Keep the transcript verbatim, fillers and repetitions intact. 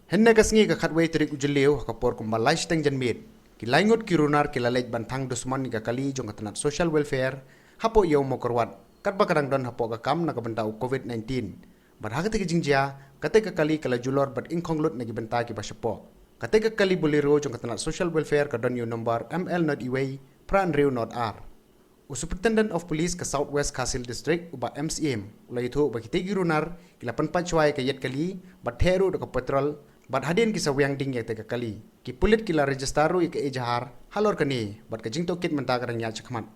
Hynne ka sngi ka khatwei tarik u Jylliew ha ka por kumba lai shiteng janmiet, ki lai ngut ki runar ki la leit ban thang dusmon ïa ka kali jong ka tnat Social Welfare hapoh Ïew Mawkyrwat, katba ka dang don hapoh ka kam na ka bynta u Covid nineteen. Bad ha katei ka jingjia, katei ka kali ka la julor bad ingkhong lut na ki bynta kiba shapoh. Katei ka kali Bolero jong ka tnat Social Welfare ka don ïa u nombar M L not iwei phra hynriew not ar. U Superintendent of Police ka South West Khasi Hills District, u Bah M Syiem, u la ïathuh ba kitei ki runar ki la pynpait shuwa ïa ka ïit kali bad theh ruh da ka patrol, bad hadien ki sa wiang ding ïa katei ka kali, ki pulit ki la register ruh ïa ka ejahar halor kane, bad ka jingtohkit mynta ka dang ïaid shakhmat.